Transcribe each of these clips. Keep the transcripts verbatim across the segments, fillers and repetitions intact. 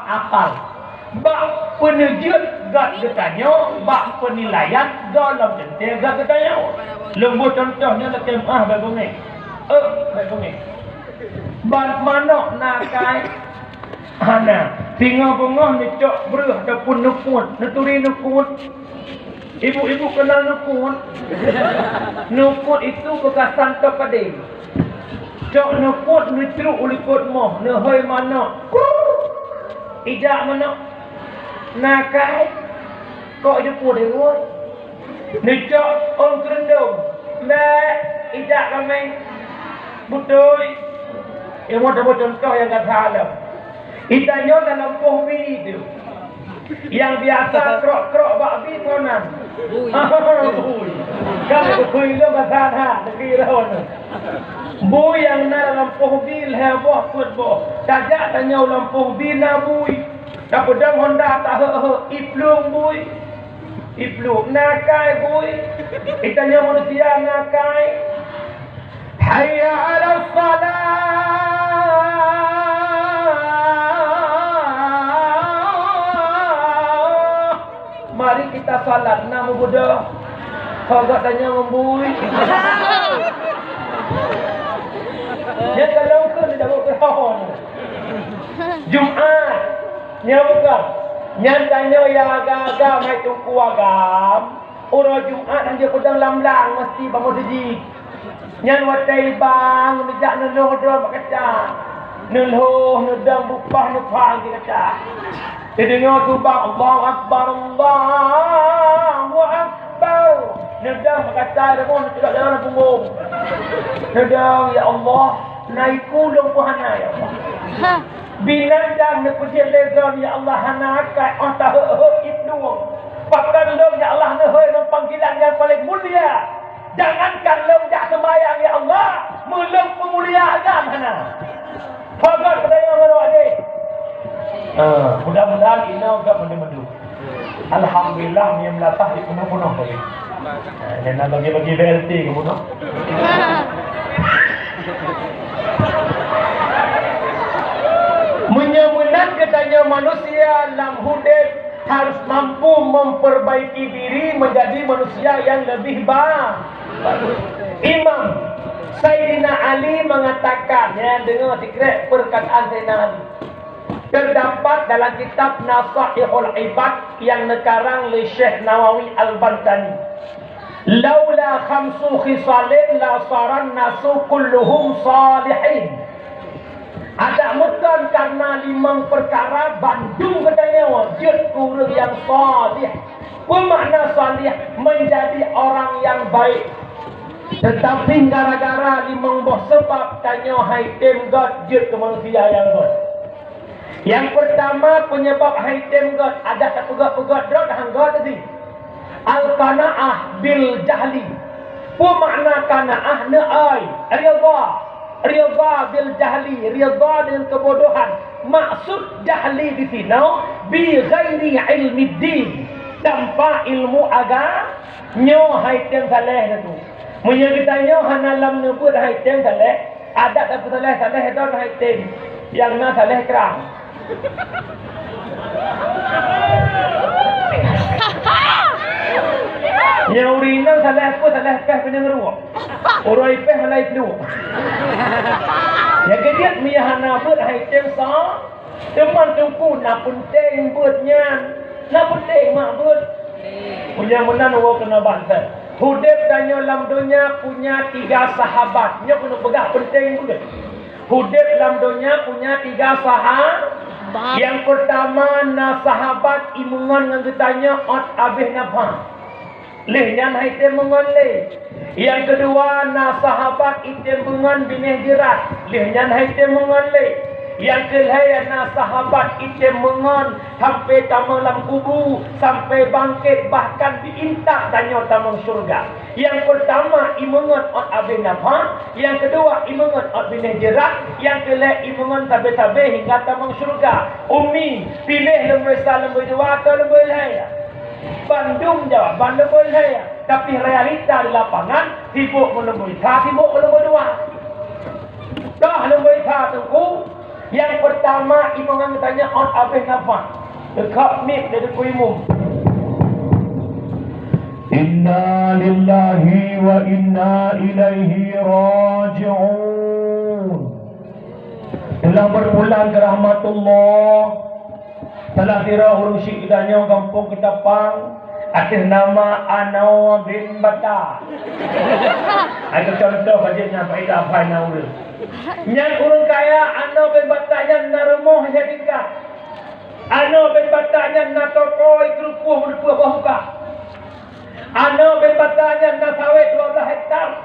Akal. Bak peuneujeuet gét geutanyoe, bak peunilaian gohlom teuntée gét geutanyoe. Lôn beuet cuntoh nyoe lakée meuáh bak beungéh. Eh, bak beungéh. Ban manok na akai? Hana. Singoh beungoh neucok breueh ataupun neukuet, neuturi neukuet. Ibu-ibu kenal neukuet? Neukuet itu beukasan teuh padé. Cok neukuet neucruk u likot moh, neuhôi manok. Ijak manok. Na akai? Kok jipeuet di luwa? Neucok ôn keureundong. Mbek, ijak ramé. Beutôi. Ilmu teupeu cuntoh nyang gata lom. Itanyoe dalam poh bi tu. Nyang biasa krok-krok bak bi meunan. Bui. Bui. Kan bui lom bahasa that, negeri lawan. Bui nyang na dalam poh bi lhée boh peuet boh. Tajak tanyoe lam poh bi na bui. Tapeudong honda taheuek-heuek, iplueng bui. Iplueng na akai bui. Itanyoe manusia na akai. Hayya 'alas shalah. Mari kita salat, na meubeudôh. Kok gata nyoe ngon bui. Nyan kalau ke ni dapat keuhon. Jumat. Nyan bukan. Nyan tanyoe nyang agam-agam hai teungku agam. Uroe Jumat han jeuet peudong lam blang, meusti bangon sijih. Nyan watée bang neujak neulhoh droe bak kaca. Neulhoh, neudong bupah, neupang di kaca. Teudeungoe subang, "Allahu Akbar, Allahu Akbar." Neudong bak kaca, deungoe neucok jalan punggong. Neudong, "Ya Allah, na iku lôn pun hana, ya Allah." Binatang neupeujeuet lé droe, ya Allah, hana akai, oh taheuek-heuek iplueng. Pakon lôn, ya Allah, neuhôi ngon panggilan nyang paleng mulia. Jangankan lôn jak seumayang, ya Allah, meulôn peumulia agam hana. Pagot peudayang baroe deh. Ah, mudah-mudahan inoe gak meudu-meudu. Alhamdulillah, mie meulatah di peunoh-peunoh tadi. Nah, nyang na bagi-bagi B L T ke peunoh. Meunyoe meunan geutanyoe manusia lam udeb harus mampu memperbaiki diri menjadi manusia yang lebih ba-, Imam Saidina Ali mengatakan, ya, dengar sikrek perkataan Saidina Ali. Terdapat dalam kitab Nasaihul Ibad yang neukarang lé Syekh Nawawi Al-Bantani, "Laula khamsu khisalin la saran nasu kulluhum salihin." Adak meuton karena limong perkara bandum geutanyoe jeuet keu ureuëng nyang salih. Peue makna salih? Menjadi orang yang baik. Tetapi gara-gara limong boh sebab tanyoe hai tem gét jeuet keu manusia nyang gét. Nyang peurtama, peunyeubab hai tem gét, adak tapeugét-peugét droe hana gét tadi. Al-qanaah bil jahli. Peue makna qanaah? Neuai, ridha. Ridha bil jahli, ridha deungon keubodohan. Maksud jahli di sinoe, bi ghairi ilmiddin, tanpa ilmu aga-, nyoe hai tem saleh na tu. Meunyoe geutanyoe hana lam neubeuet hai tem saleh, adak tapeusaleh-saleh droe hai tem, nyang na saleh krang. Nyang ureuëng inong saleh peue, saleh péh keuneuk ruek. Uroe péh malai pluek. Nyang keujeuet miyah hana beuet hai tem sa, teuma teungku na peunteng beuet nyan. Na peunteng mak beuet. Punya meunan woe keunoe bansa. Udeb tanyoe lam donya punya tiga sahabat. Nyoe keuneuk peugah peunteng beuet. Udeb lam donya punya tiga saha-, Ba- Nyang peurtama na sahabat imeungon ngon geutanyoe ôt abéh nafah. Lheueh nyan hai tem meungon lé. Nyang keudua na sahabat item meungon binéh jeurat. Lheueh nyan hai tem meungon lé. Nyang keulhée na sahabat item meungon sampai tamong lam kubu, sampai bangkét, bahkan di intat tanyoe tamong syeuruga. Nyang peurtama imeungon ôt abéh nafah, nyang keudua imeungon ôt binéh jeurat, nyang keulhée imeungon sabe-sabe hingga tamong syeuruga. Umi, piléh leumboi sa, leumboi dua, atau leumboi lhée? Bandum jawaban leumboi lhée. Tapi realita di lapangan, sibok ngon leumboi sa, sibok ngon leumboi dua. Toh leumboi sa teungku, Nyang peurtama, imeungan geutanyoe ôn abéh nafah. Teuka miet lé Teungku Imum. Inna lillahi wa inna ilaihi raji'un. Telah berpulang ke rahmatullah. Salah sidroe ureueng syik geutanyoe gampông Keutapang, ateueh nama Anoe bin Bata. Hai, keu contoh saja nyan, faedah hafai na ureueng. Nyan ureueng kaya, Anoe bin Bata nyan na rumoh lhèe tingkat. Anoe bin Bata nyan na toko i Keurupuh meudeupeue boh uka. Anoe bin Bata nyan na sawét dua blaih hektar.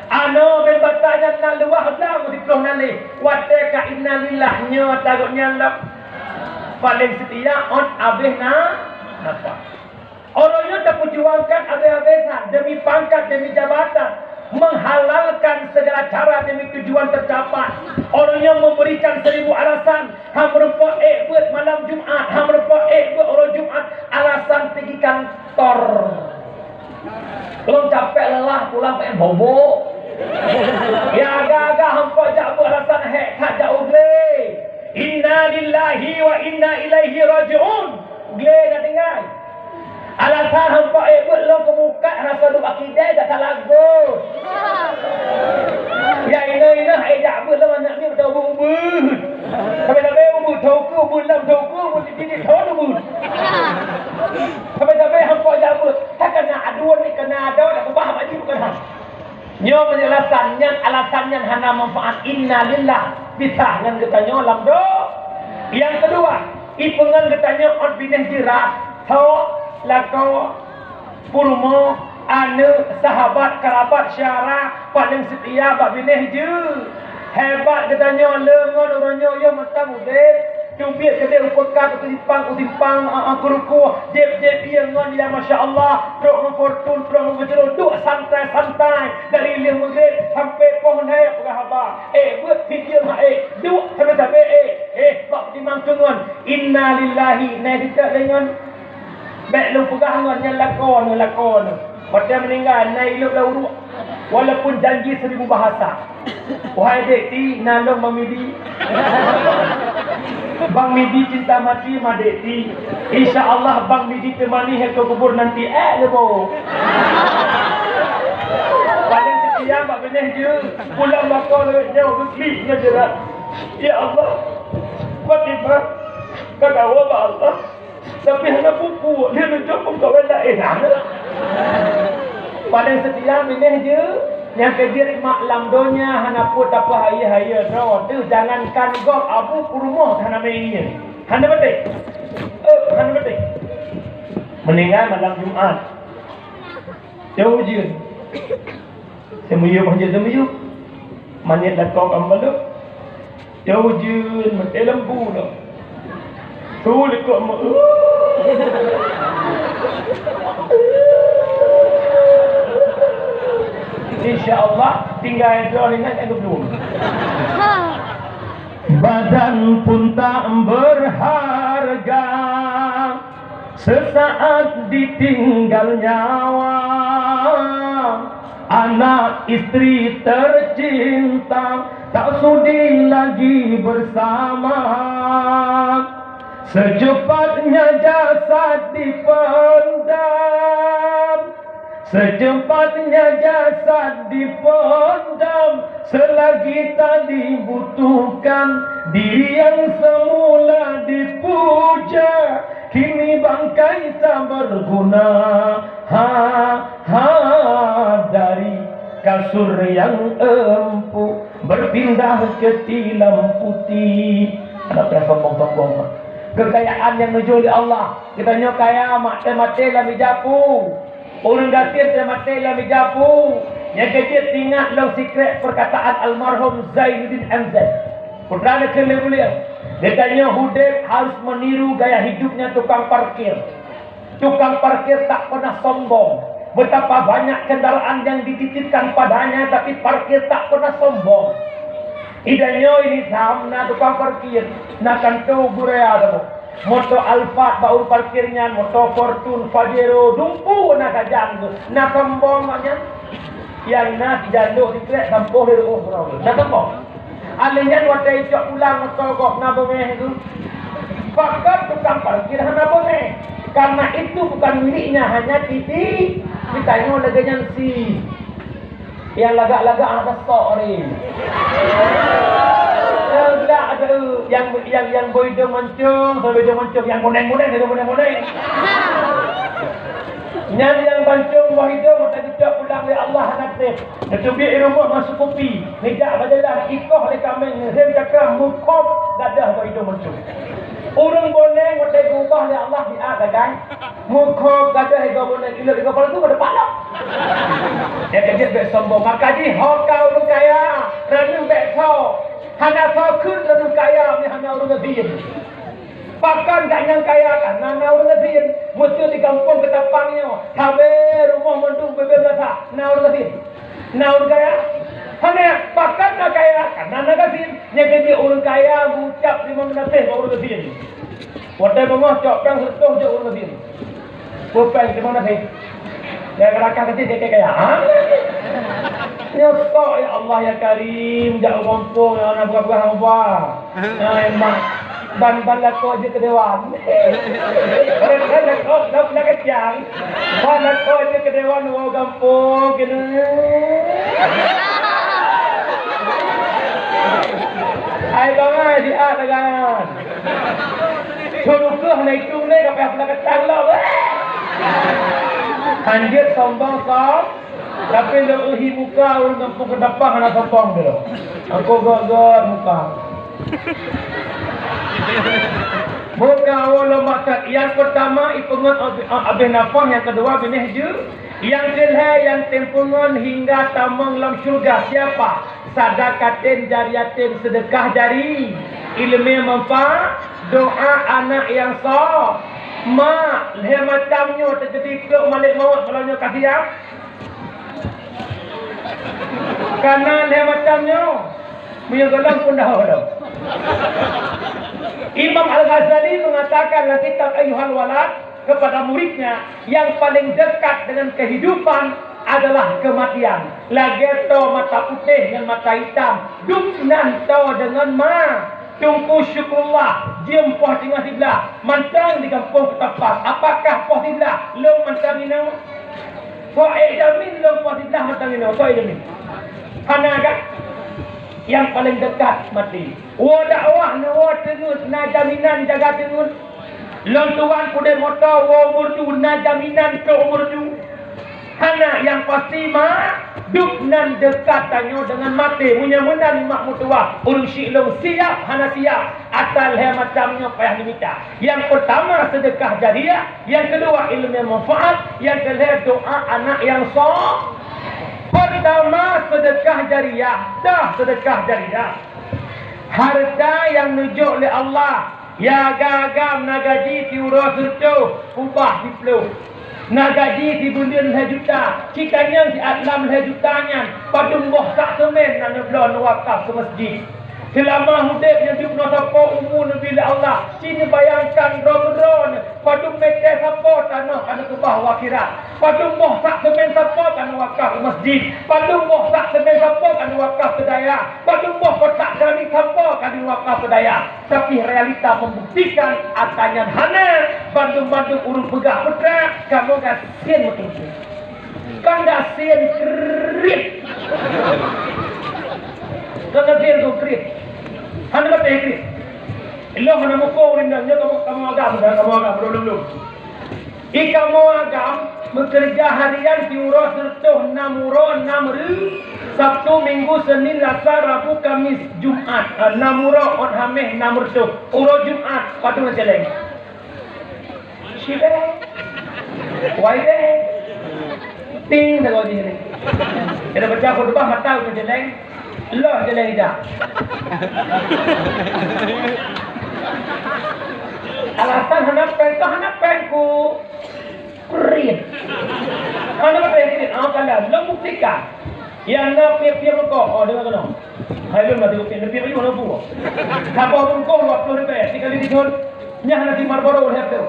Anoe bin Bata nyan na luwah blang siplôh naleh. Watèe ka innalillah nyoe ata gobnyan lom. Paléng seutia ôn abéh na, nafah. Ureueng nyoe tapeujuangkan abéh-abésan demi pangkat, demi jabatan, menghalalkan segala cara demi tujuan tercapai. Ureueng nyoe memberikan seribu alasan, han meurumpok ék beuet malam Jumat, han meurumpok ék beuet uroe Jumat, alasan pih di kantor. Lôn capek leulah pulang peuék bobo. Ya, agak-agak han meurumpok jak beuet alasan hék that jak u glé. Inna lillahi wa inna ilaihi raji'un. Glé na tinggai. Alasan han meurumpok ék beuet lôn keu mukat rasa duek bak kidée jak talago. Ya, inoe-inoe ék jak beuet lôn aneuk miet beutôi ubeuet-ubeuet. Sabe-sabe ubeuet, thon ukeue ubeuet, lam thon ukeue ubeuet, di, di, di, thon ubeuet. Sabe-sabe han meurumpok jak beuet. Ka keunan aduan ni, keunan adoe, dak keubah bak jih bukan han. Nyoe meunyoe alasan nyan, alasan nyan hana manfaat. Innalillah, pisah ngon geutanyoe lam do-, Nyang keudua, ipeungon geutanyoe ôn binéh jeurah, tho, lakoe, peurumoh, aneuk, sahabat, karabat, syedara, paléng seutia bak binéh jeuet. Hebat geutanyoe le ngon uroe nyoe yoh mantong udeb. Teubiet keudeh u peuka, u simpang, u simpang, a, a, keurukoh, jieb-jieb ié ngon, ya masya Allah, trok ngon Fortuner, trok ngon Pajero, duek santai-santai dari lheueh Maghrib sampai poh nyan peugah haba. Eh, beuet video mak eh, duek sabe-sabe eh, eh, bak dimang keungon, innalillahi, nai dikeue lé ngon. Bék lôn peugah ngon nyan lakoe, lakoe. Watée meuninggai, na ilôb lam uruek, walaupun janji seribu bahasa. Wahai Dek Ti, na lôn Bang Midi. Bang Midi cinta mati ma Dek Ti. Insya Allah Bang Midi teumani he keu kubur nanti, eh, leubo. Paléng seutia bak binéh jeuet, pulang lakoe leuet nyoe geuklik ngon jeurat. Ya Allah, Fatimah, ka kawoe bak Allah. Tapi hana pupu, lheueh neujok peukawen laén hana. Paléng seutia binéh jeuet, nyang keu jeuet mak lam donya hana peue tapeuhayeue-hayeue droe teuh, jangankan gob, abu peurumoh hana meuingat. Hana beutôi. Eh, hana beutôi. Meuninggai malam Jumat. Jauh ujeuen. Seumiyueb hana seumiyueb. Manyét lakoe ka meubalot. Jauh ujeuen, meuté lampu dah. Tu likot meu-, Insya Allah, tinggai droe ingat nyang geubelum. Badan pun tak berharga. Sesaat ditinggal nyawa, anak istri tercinta tak sudi lagi bersama. Secepatnya jasad dipendam, secepatnya jasad dipendam, selagi tak dibutuhkan, diri yang semula dipuja, kini bangkai tak berguna. Ha, ha, dari kasur yang empuk, berpindah ke tilam putih. Ada sombong-sombong. Kekayaan nyang neujok lé Allah. Geutanyoe kaya, mak teumaté lam ija pu. Ureueng gasien teumaté lam ija pu. Nyang keu jeuet ingat lôn sikrék peurkataan almarhum Zainuddin M Z. Putra neukheun lé beuliau, geutanyoe udeb harus meuniru gaya hidupnya tukang parkir. Tukang parkir tak pernah sombong. Betapa banyak kendaraan yang dititipkan padanya, tapi parkir tak pernah sombong. Ida nyoe ini tham na tukang parkir, na kanto guraya dah. Moto Alphard bak ureueng parkir nyan, moto Fortuner, Pajero, dumpeue na sajan tu. Na sombong awak nyan. Nyang na sijandok sikrek sampôh di rumoh droe. Na sombong. Alèh nyan watèe icok pulang moto gob na beungèh tu. Bahkan tukang parkir hana beungèh. Karena itu bukan miliknya, hanya titi. Ditanyoe lagèe nyan si. Nyang lagak-lagak hana sok ni. Lagak tu, nyang, nyang, nyang bak idong mancung, bak idong mancung, nyang muneng-muneng, idong muneng-muneng. Nyan nyang mancung bak idong, watèe geucok pulang lé Allah hana trép. Neuteubiet i rumoh masuk kupi, neujak bak jalan, ikoh lé kaméng, neuhem cakram, meukhop gadoh bak idong mancung. Ureueng boneng watèe geuubah lé Allah di a dagai, meukhop gadoh igoe boneng, ilot igoe palsu, pada palok. Nyang keujeuet bèk sombong, maka jih ho ka ureueng kaya, ranuh bèk tho. Hana tho kheun ranuh kaya, mi hana ureueng gasien. Pakon gobnyan kaya, kareuna na ureueng gasien. Meuseu di gampông Keutapang nyoe, sabe rumoh mandum beubeulaih na ureueng gasien. Na ureueng kaya? Hana, pakon na kaya, kareuna na gasien. Nyang keujeuet ureueng kaya geucap teurimong gaséh bak ureueng gasien. Watèe beungoh cok péng sireutoh jok ureueng gasien. Peue péng teurimong gaséh? Nyang rakan gasien kaya-kaya. Ha? Nyoe sok, ya Allah ya Karim, jak u gampông, ya Allah, buka-buka haba. Hai mak, ban, ban lakoe jeuet keu dewan. Ban, ban lakoe, ban, ban kacang. Ban lakoe jeuet keu dewan woe gampông keunoe. Hai bangai siat dagangan. Suruh keuh na itu lé ka payah pula kacang lom. Hanjeuet sombong sombong. Tapi lôn uhi muka ureueng gampông Keutapang hana sombong dia. Aku gok-gok muka. Muka awak lom makat. Yang pertama, ipeungon abéh, abéh nafah. Yang kedua, binéh jeuet. Yang keulhèe, yang tempeungon hingga tamong lam syeuruga. Siapa? Sadaqatin jariyatin, sedekah jari. Ileumèe manfaat, doa anak nyang so. Mak, lhèe macam nyoe teukeudi trok malèk mawöt malam nyoe ka siap. Kana lhèe macam nyoe, meunyoe gohlom pun dah gohlom. Imam Al-Ghazali mengatakan dalam kitab Ayyuhal Walad kepada muridnya, yang paling dekat dengan kehidupan adalah kematian. Lagèe toe mata putéh ngon mata itam, dub nan toe deungon ma. Teungku Syukurullah jeuem poh teungoh siblaih, mantong di gampông Keutapang. Apakah poh siblaih lôn mantong inoe? Soe jamin lôn poh siblaih mantong inoe? Soe jamin? Hana kan? Nyang paleng dekat maté. Woe dakwah neuwoe teungeut, na jaminan jaga teungeut. Lôn tuan pudeh moto woe umur ju, na jaminan trok umur ju. Hana, nyang pasti mak, dub nan dekat tanyoe deungon maté. Meunyoe meunan mak meutuwah, ureueng syik lôn siap hana siap, atra lhèe macam nyoe payah neumita. Nyang peurtama, seudeukah jariah. Nyang keudua, ileumèe manfaat. Nyang keulhèe, doa aneuk nyang so-, peurtama, seudeukah jariah. Dah seudeukah jariah, hareuta nyang neujok lé Allah. Ya agam-agam na gaji siuroe sireutôh, ubah siploh. Na gaji sibuleuen lhèe juta, cikanyang siat lam lhèe juta nyan, padum boh sak seumén na neubloe neuwakaf keu masjid. Seulama udép nyoe jeuet neusapo umu neubi lé Allah, ci neubayangkan droe keudroe nyoe, padum mètè sapo tanoh ka neukeubah u akhirat, padum boh sak seumén sapo ka neuwakaf keu masjid, padum boh sak seumén sapo ka neuwakaf keu dayah, padum boh kotak keramik sapo ka neuwakaf keu dayah. Tapi realita membuktikan atra nyan hana, bandum-bandum ureueng peugah peue treuk, kamoe gasien meukeusut. Kan gasien kriet. Kan gasien tu kriet. Hana batèe kriet. Lôn hana muphom ureueng nyan, nyoe kamoe, kamoe agam, kamoe agam, lôn, lôn, lôn. Di kamoe agam, meukeureuja harian siuroe sireutôh nam uroe nam reu-, Sabtu, Minggu, Senin, Lasa, Rabu, Kamis, Jumat. Ah, nam uroe, ôn Hamèh nam reutôh. Uroe Jumat, padum na cèlèng? Sibèe. Wai bèe. Ting sagoe jih ni. Kada baca khutbah mata udah cèlèng. Loh jalan hijab. Alasan hana péng, kah hana péng ku. Kriet. Hana péng kriet. Ah, kalian, lo buktikan. Yang na piep-piep rukok. Oh, dengar kena. Hai, lôn mati piep, piep lima ribu. Saboh bungkôh dua puluh ribèe, dikali tiga. Nyan hana di Marlboro lhèe reutôh.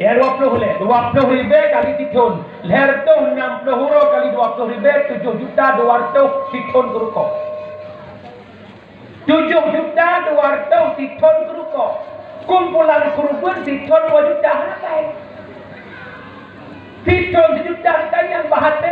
Ya, dua puluh lé, dua puluh ribèe kali tiga. Lhèe reutôh nam ploh uroe kali dua puluh ribèe, tujoh juta dua reutôh sithôn keu rukok. Tujoh juta dua ratus sithon keu rukok. Kumpulan keureubeuen sithon dua juta hana kai. Sithon sijuta tanyong bahan